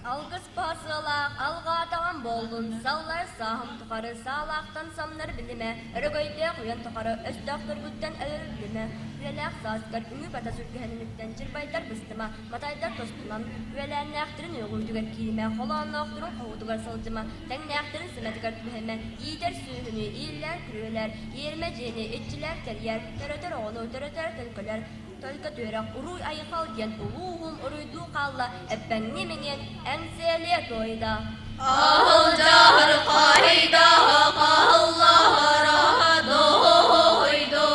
Алгыс баһа сыалаах, алҕаатаҕым буоллун, саллар сааһым тухары саалаахтан самнар билимэ, өрөгөйдөөх үйэн тухары өстөөхтөргүттэн өлөр билимэ, үлэлээх сааскар үҥүү-бата сүргэһинниттэн чырбайдар быстыма, матайдар тостуман, үөлээннээхтэрин үөҕүүтүгэр кииримэ, холоонноохторун хоһуутугар сылдьыма, тэҥнээхтэрин сэмэтигэр түбэһимэ, иитэр сүөһүнү ииллээн күрүөлэр, иэримэ дьиэни иччилээх тэрийэр, төрөтөр оҕону төрөтөр төлкөлөр, Төлкө түөрэх уруй-айхал диэн улуу уһун уруйдуу хаалла эппэҥни миҥин эҥсиэлиэ туойда. Аһылдьар хайда хааллара дойду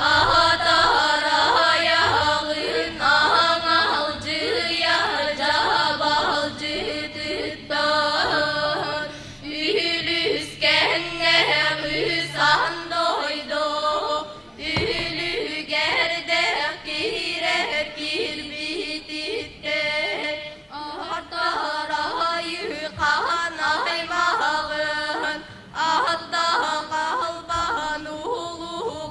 аһатарайаҕын аҥалдьыйа дьабалдьытыттан үһүлүскэннээх үс аан дойду Үлүгэрдээх киирэр кирбиититтэн Артарайы хаан аймаҕын Аттаах албан улуу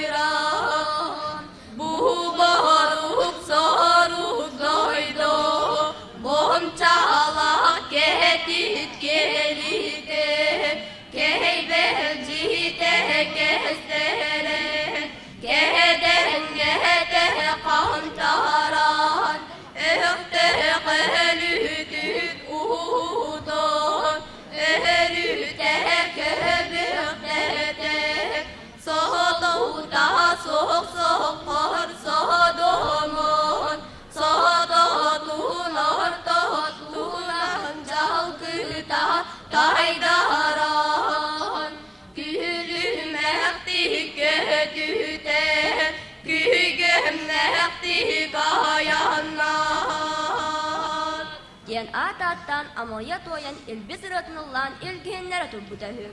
бухатыыран Бу борук сорук дойду Бончалаах кэтит кэлитэ Кэйбэлдьитэ кэстэрэн, кэдэҥҥэтэ хантаран, өһөхтөөх өлүтүт уутун, өлүтэ көбүөхтэтэ, соһотоута суох соххор содомун, Сототун ортотунан дьалкыта тайдаран, күлүмэхтик көтүтэ, күгүмнэхтик айаннаан Диэн аат ааттаан амалыйа туойан илбис ырыатын ыллаан илгиһиннэрэ турбута үһү.